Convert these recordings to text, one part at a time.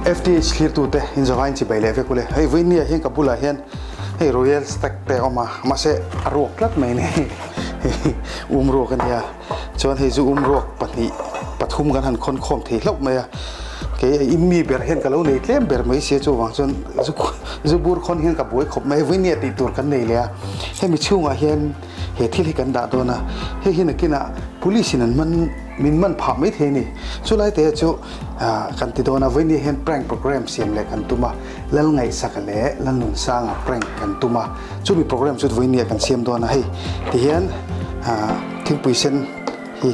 FTH thlirtute inzawhain chibai leh vek ule. Hei vawinia hian ka bulah hian hei Royal Stag te a awm a, mahse a ruak tlat mai ni. Hei um ruak a nia, chuan hei chu um ruak pahnih pathum kan han khawn khawm thei hlauh mai a. Kei hei in mi ber hian ka lo nei tlem ber mai sia chuvang chuan zu zu bur khawn hian ka buai khawp mai. Vawinia tih tur kan nei leh a, hemi chhungah hian he thil hi kan dah dawn a, hei hi nakinah police in an man min man phah mai thei a ni. Chulai te chu Kan ti dawn a, vawinia hian prank program siam leh kan tum a, Lalngaihsaka leh Lalnunsanga prank kan tum a, chumi program chu vawinia kan siam dawn a, hei tihian thingpui sen hi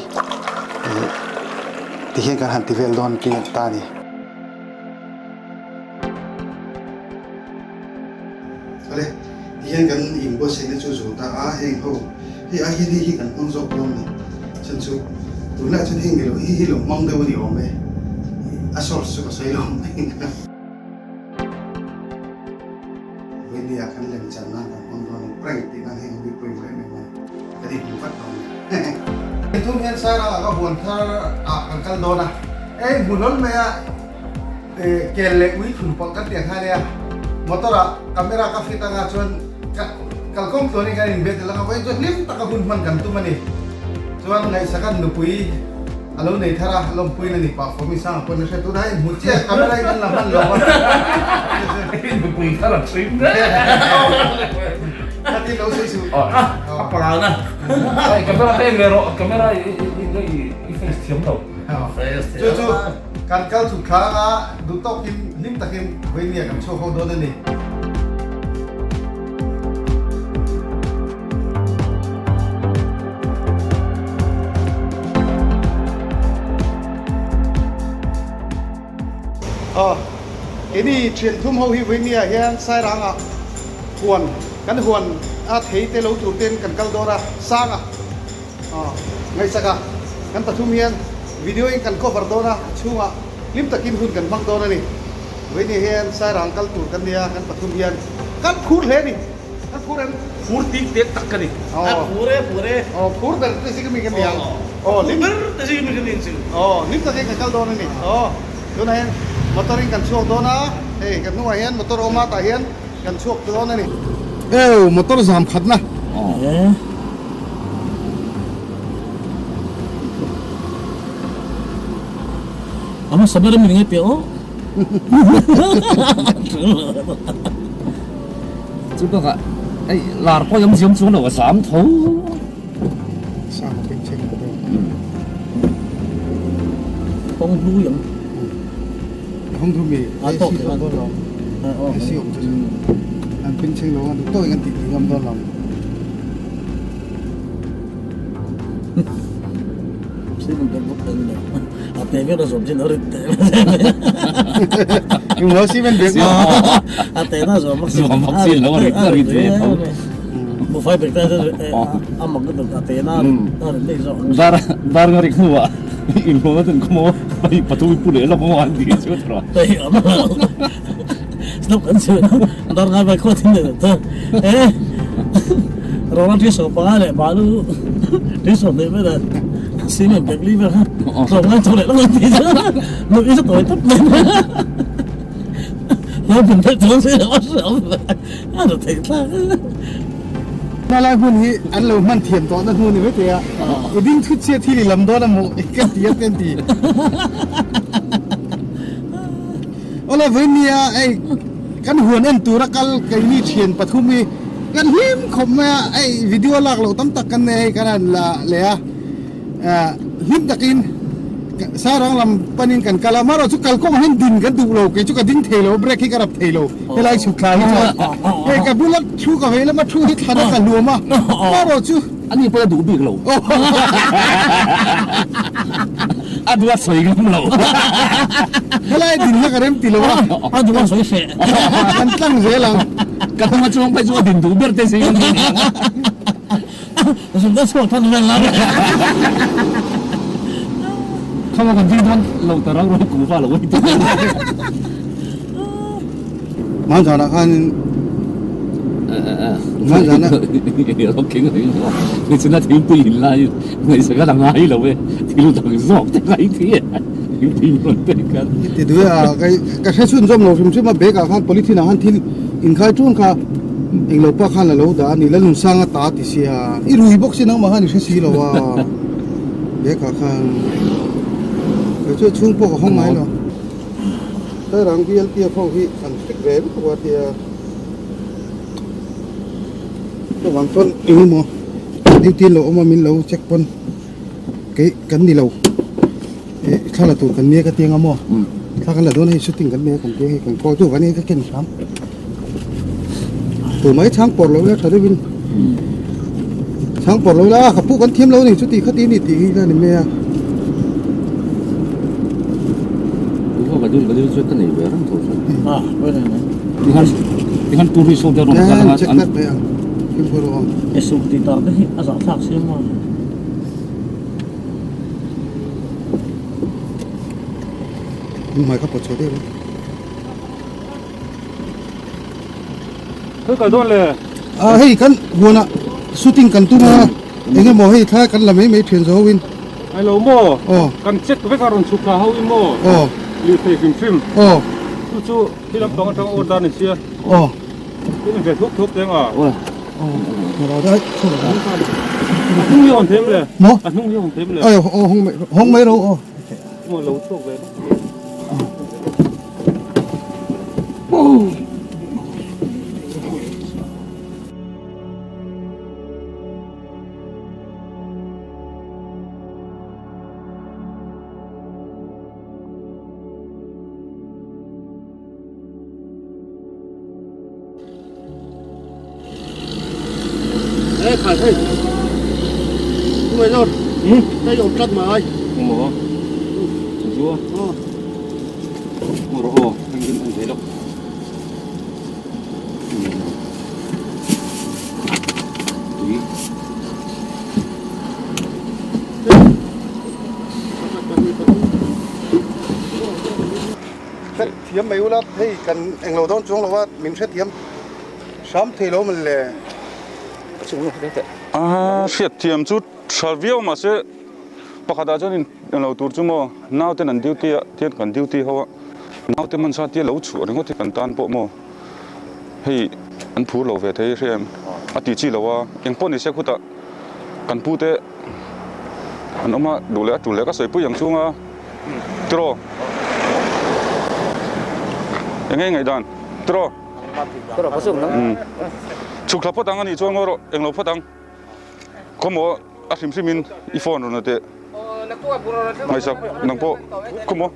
tihian kan han ti vel dawn tih ta a ni. Awle, tihian kan inbuatsaihna chu zo ta a, heng ho hei ai hian hei hi kan hmang zawk dawn ni, chhan chu tunlaiah chuan heng ni lo hei hi lo hmang deuh a ni awm e, a source chu ka sawi lo mai ang. Vawinia kan lem chan nan kan hmang dawn a ni, prank tih nan heng ho hi pawimawh em em a ni, kan inhmu vat dawn a ni. Thum hian Sairang ah ka huan thar ah kan kal dawn a, hei hmu hlawl mai a. Kel leh ui thlum pawlh kan tih ang kha ania, motor ah camera ka fit anga chuan ka kalkawng tluanin kan inbe tel anga vawiin chuan hlim taka hun hman kan tum a ni. Chuan ngaihsakan nupui a lo nei thar a, lawmpuiin a ni pah fawm in sanga pawn a hre tunah hian hmu chiah camera in kan la hman lo a. Nupui thar a chhim Khatin lo sawi suh. A pangana. Camera te en ve rawh, camera i face thiam lo. Chu chu kan kal chhuk thlang a, duh tawkin hlim takin vawinia kan chhuak ho dawn a ni. Aw, keini thian thum ho hi vawinia hian Sairangah huan kan huan a thei te lo tur ten kan kal dawn a, Sanga. Ngaihsak a, kan pathum hian video in kan cover dawn a, a chhungah hlim takin hun kan hmang dawn a ni. Vawiin hian Sairang kal tur kan nia, kan pathum hian kan phur hle a ni. Kan phur em? Phur tik tek tak ka ni. A phur e, phur e. Aw, phur ber te zing ami ka ni ang. Aw, hlim ber te zing ami ka ni ang chu. Aw, hlim takin kan kal dawn a ni. Aw, tunah hian motor in kan chhuak dawn a, hei kan hnungah hian motor a awm a, tah hian Kan chhuak dawn a ni. Ew, motor zam khatna. Ama sabar min ngai pe aw. Chu bakah hei lar pawh i awm ziam chuang lo a zam tho. Sang a beng chheng lo dawn. Kawng hlu i ang. Kawng hlu mi AC awm dawn lo. AC awm chu an beng chheng lo ang duh tawk in an tih tih ngam dawn lo. Simon te bawk en lo. A te ber a zawm chin a rit te. Eng Simon bek maw? A te na zawm bawk si lo a rit a rit ve tho. Mufai bek ta a mak lutuk a te na a rit daih zawk. Dar dar nga rik hnuah inhlawhna ten khaw maw pahnih pathum i pu leh lawk maw an ti chu tawh. Hei a mak lo. Stop kan sawi na dar ngai vai khaw thin leh ta. E Rawra thi so panga leh balu thi so hnih vel a cement bag li vel kha tlawm ngai tawh leh lawk an ti chu nui chu tawi tawp mai. Naupang theih chuan sawi loh a hre awm ve. A la theih thlak a. Hmalai hmun hi an lo hman thiam tawhna hnu ni mai thei a, i ding thut chiah thil i lam dawn a maw i ka ti a ka ti. Awle vawiin nia hei kan huan en tura kal keini thian pathum hi kan hlim khawp mai a, hei video lak loh tam tak kan nei hei kan han la leh a. Hlim takin Sairang lam panin kan kal a, amaherawh chu kalkawngah hian din kan duh lo, kei chu ka ding thei lo, brake hi ka rap thei lo, helai chhuk thla hi chuan hei ka bula thu ka vei lama thu hi thlan a ka hluam a, amaherawh chu Ani pawh a duh bik lo, a duh a sawi ngam lo, helai din kha ka rem ti lo a, a duh a sawi hreh, kan tlang zel ang, ka hnunga chuang phei chu a din duh ber te si kan ni ang. Zung ka chhuak than vel la. Khama kan ding dawn lo ta rau rau kuhva lo ei dawn. Hmanzanah khanin Hmanzanah Lo keng reng lo. Nichina thingpui in lai ngaihsak a la ngai lo e. Thil dang zawk te ngai thi e. duty rawn pek khan. Ti duai a, ka hre chhun zawm lo hrim hrim a, bag ah khan polythene ah khan thil inkhai ṭun kha englo pa khan a lo dah a ni, Lalnunsang a ta ti sia, i rui bawk si nangmah khan i hre si lo a, bag ah khan kei chu a chhung pawh ka hawng ngai lo. Sairang BLTF ho hi an strict ve lutuk a tia chuvang chuan engemaw duty lo awm a min lo check pawn kei kan ni lo eh thla la tur kan nia ka ti anga maw thla kan la dawn hei shooting kan nia kan tia hei kan call chu vani ka ken hram tu mai chhang pawr lo ila tha deuhin chhang pawr lo ila a ka pu kan thiam lo ni chuti khati ni tih hi la ni mai a. Check tlat mai ang fimkhur rawh ang. Hmai kha pawt chho deuh a. Thil kal dawn le. Ah hei kan huanah shooting kan tum a eng emaw hei thlai kan la mai mai thian zo in. Ai lo maw? Aw. Kan check vek a rawn chhuk thla ho in maw? Aw. Lirthei hrim hrim. Aw. Chu chu thil lampang atanga order ni sia. Aw. In ve thup thup teng a. Aw. A hnung hi a awm them le. Maw? A hnung hi a awm them le. Ai aw hawng mai hawng mai ro aw. Maw lo chhuak ve. Hrethiam mai ula hei kan englo dawn chuang lova min hrethiam hram thei lo mawn le. A hriatthiam chu tha viau mahse pakhatah chuan in englo tur chu maw nauten an duty a tian kan duty ho a naute hmansa tia lo chhuah ringawt hi kan tan pawh maw hei an phur lo ve thei hria em a tih chi lo a engpawh ni se khutah kan pute an awm a duh leh a tul leh ka sawipui ang chunga. Tiraw? Eng nge ngaihdan? Tiraw? Chhuk thla phawt ang a nih chuan ngaw rawh, englo phawt ang. Khawmaw a hrim hrim in i phone rawn la teh. Ngaihsak nang pawh khawmaw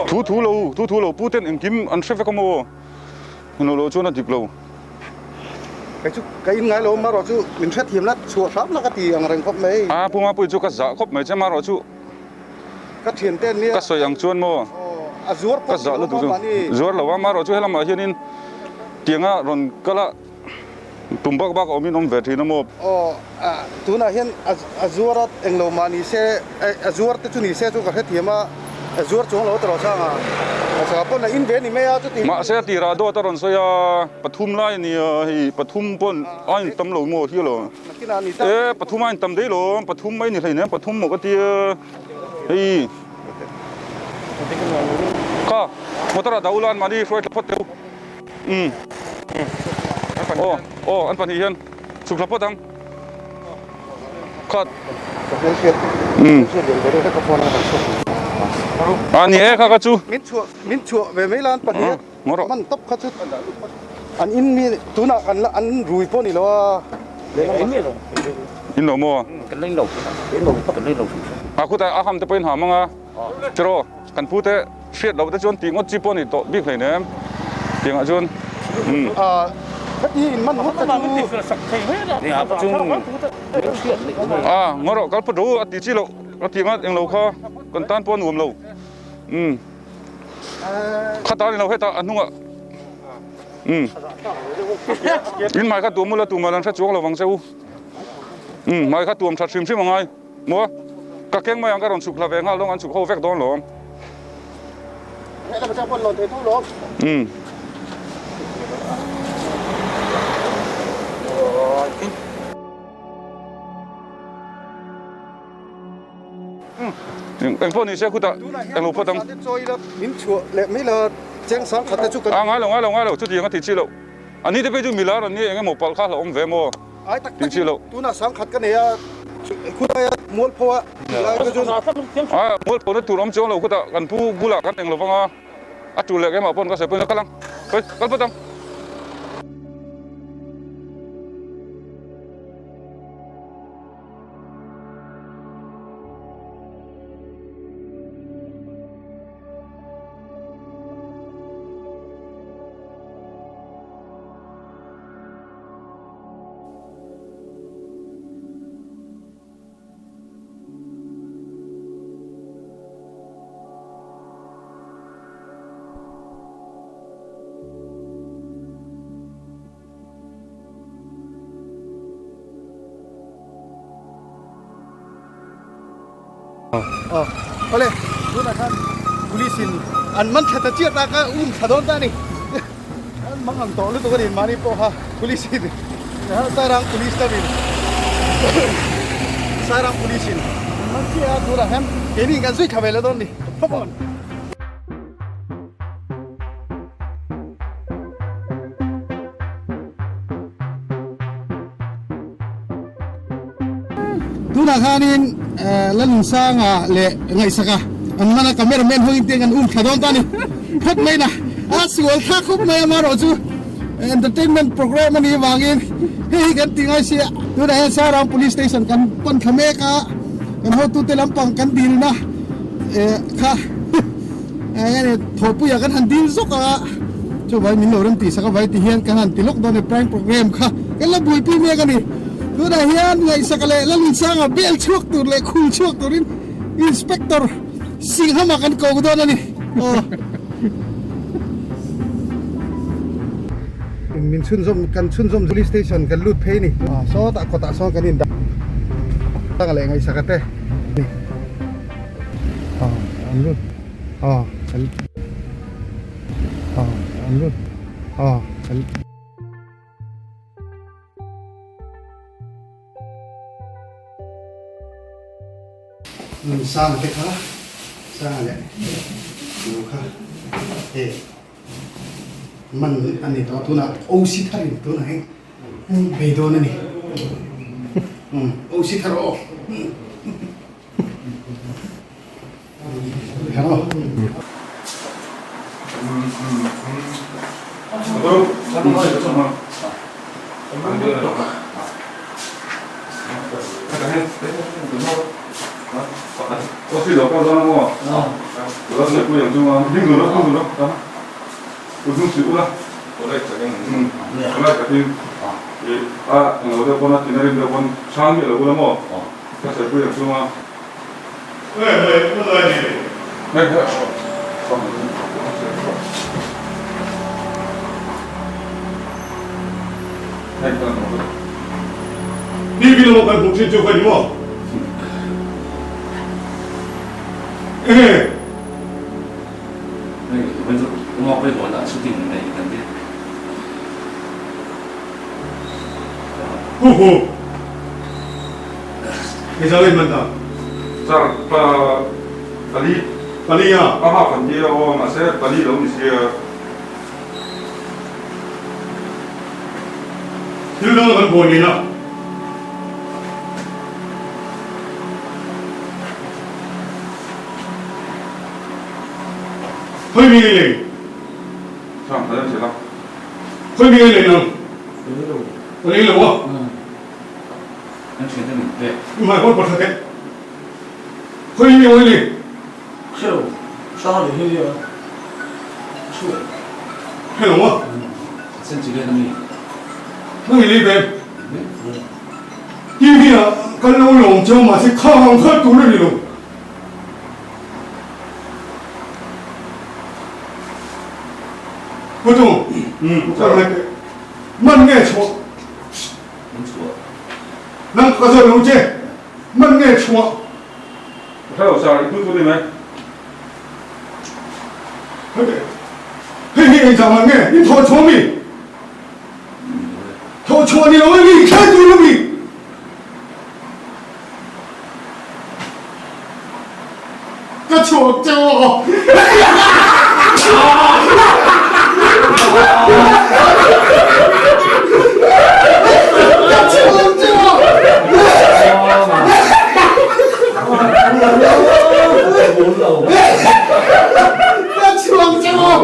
thu thu lo thu thu lo pu ten engkim an hre vek a maw? Englo lo chuan a dik lo. Kei chu ka in ngai lo marawh chu min hrethiam la chhuah hram la ka ti ang reng khawp mai. A Pu Mapuii chu ka zah khawp mai che marawh chu. Ka thian te nia. Ka sawi ang chuan maw? A zuar pawh Ka zah lutuk chu. Zuar lo a, marawh chu helamah hianin tianga rawn kal a tum bak bak a awmin awm ve thin a maw? Aw, tunah hian a zuar a englo mah ni se, a zuar te chu ni se chu ka hrethiam a, a zuar chuang lo tawh sang a, a pawn a in ve ni mai a chuti. Mahse a tirah dawt a rawn sawi a, pathum lai a nia hei, pathum pawn a intam lo maw hial aw. E pathum a intam daih lo pathum mai ni hleinem pathum maw ka tia hei kha motor ah dah ula an mahni hruai thla phawt teh u umm aw aw an pahnih hian chhuk thla phawt ang kha umm a ni e kha kha chu min chhuah ve mai la an pahnih Man tawp kha chu an in mi tunah an la an rui pawh ni lo a lehlam ah. In lo maw? A khutah a ham te pawhin ha mang a tiraw kan pu te hriat loh te chuan tih ngawt chi pawh ni tawh bik hleinem tiangah chuan umm. Heti in man ngawt kha chu. A ngaw rawh kal phawt rawh u a ti chi loh a tih ngawt englo kha kan tan pawh a nuam lo umm. Khatah ni lo hetah a hnungah umm in hmai kha tuam ula tumah an hre chuang lo vang che u umm hmai kha tuam that hrim hrim angai maw ka keng mai ang ka rawn chhuk hla ve nghal dawn an chhuk ho vek dawn lawm umm. Eng pawh ni se khutah eng lo phawt ang. Min chhuah leh mai la cheng sang khat te chu kan. A ngai lo ngai lo ngai lo chutiang a ti chi loh. A ni te phei chu milar an nia eng emaw palh kha hlauhawm ve maw Ai tak ti chi takin loh. tunah sang khat ka nei a khulai a mualpho a tilai ka chuan. A mualpho na tur awm chuang lo khutah kan pu bulah kan eng lo vang a a tul leh keimah pawn ka sawi pawn kal ang kal phawt ang. Aw awle tunah khan police in an man thla ta chiah ta kha um thla dawn ta a ni an mang ang tawh lutuk a ni mahni pawh kha police in Sairang police lam in Sairang police in an man chiah a tunah hian keini kan zui thla ve la dawn a ni come on. Tunah khanin Lalnunsanga leh Ngaihsaka an man a, camera man ho in te an um thla dawn ta a ni phawt mai na, a sual thlak khawp mai a, amaherawh chu entertainment program a nih avangin hei hi kan ti ngai si a, tunah hian Sairang Police Station kan pan thla mek a, kan hotute lampang kan dilna kha. Enge thawhpuiah kan han dil zawk a, chuvai min lo rem tih sak a vai ti hian kan han ti lawk dawn e prank program kha kan la buaipui mek a ni. Tunah hian Ngaihsaka leh Lalnunsanga bel chhuak tur leh khul chhuak turin Inspector Singhama kan ko dawn a ni. Aw. Min chhunzawm kan chhunzawm police station kan lut phei a ni. Sawtah kawtah sawn kan indah leh Ngaihsaka te. An lut an an lut an Sang te kha sang leh lo kha hei man a ni tawh a tunah OC thar in tunah heng bei dawn a ni OC thar aw. TV lama kan hmuh thin chu ka ni maw? Enge? Hu hu. Hei in man ta. Sir, pa pali. Pali a? A hak an tia aw, mahse pali lo ni sia. Thil dang kan buai nen a. Khawi mi ngei lei? Sir, ka en zel a. Khawi mi ngei lei nang? Ka lei lo a. I hmai pawn pawt teh. Khawi mi awih ni? Hre lo maw? Nang i lei ve em? TV ah kan lo lawm cheu mahse khang ang khat tur a ni lo. Putu, ka ngai teh. Man nge chhuah? An chhuah. Nang ka zawt lo che. Man nge chhuah? Ka hre lo sir, i thu thu ni mai. Hei hi engzah man nge? I thawh chhuah mi? Thawh chhuah ni lo e mi kher tur lo mi? Ka chhuak cheu aw. Ka chhuak cheu aw. Ka chhuak cheu aw.